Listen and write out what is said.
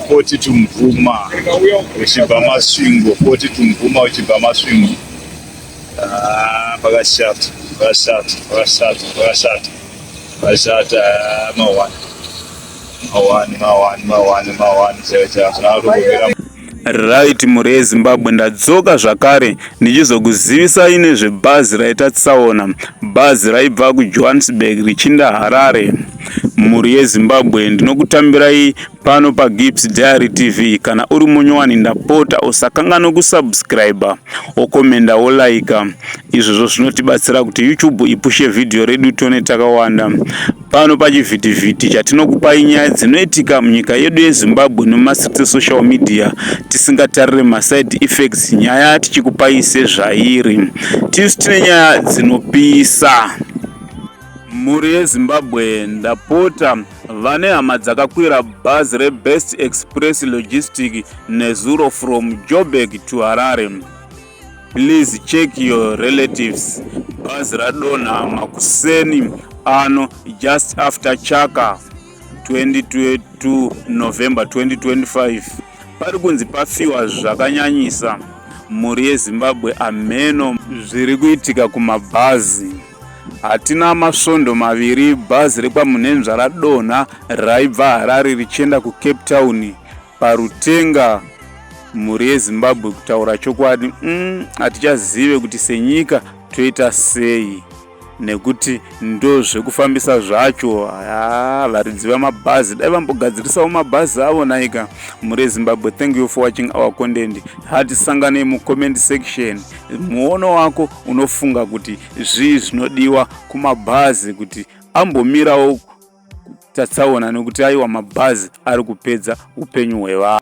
40 to Mvuma uchibva Masvingo, 40 to Mvuma uchibva Masvingo. Ah, pakashata, pakashata, pakashata, pakashata, pakashata. Ah, mawani, mawani, mawani, mawani, mawani chaivo chaivo, zvinokumbira. Right, mhuri yeZimbabwe, ndadzoka zvakare ndichizokuzivisai nezvebhazi raita tsaona, bhazi raibva kuJohannesburg richinda Harare. Mhuri yeZimbabwe, ndinokutambirai pano paGibbs Diary TV. Kana uri munyowani, ndapota usakanganwe kusubscribe, wokomenda, wolaika. Izvozvo zvinotibatsira kuti YouTube ipushe vhidhiyo redu tione takawanda pano pachivhitivhiti chatinokupai nyaya dzinoitika munyika yedu yeZimbabwe nemumasitsi social media, tisingatarire maside effects, nyaya tichikupai sezvairi. Tisu tine nyaya dzinopisa. Mhuri yeZimbabwe, ndapota, vane hama dzakakwira bhazi reBest Express Logistic nezuro from Joburg to Harare, please check your relatives. Bhazi radonha makuseni ano, just after Chaka, 22 November 2025. Pari kunzi pafiwa zvakanyanyisa. Mhuri yeZimbabwe, amheno zviri kuitika kumabhazi. Hatina masvondo 2 bhazi rekwaMunhenzva radonha raibva Harare richienda kuCape Town paRutenga. Mhuri yeZimbabwe, kutaura chokwadi, hatichazive kuti senyika toita sei, nekuti ndo zvekufambisa zvacho. Ha, varidzi vamabhazi dai vambogadzirisawo mabhazi avo naika. Mhuri yeZimbabwe, thank you for watching our content. Hatisanganei mucomment section. Muono wako, unofunga kuti zvii zvinodiwa kumabhazi kuti ambomirawo tatsaona, nekuti aiwa, mabhazi ari kupedza upenyu hwevanhu?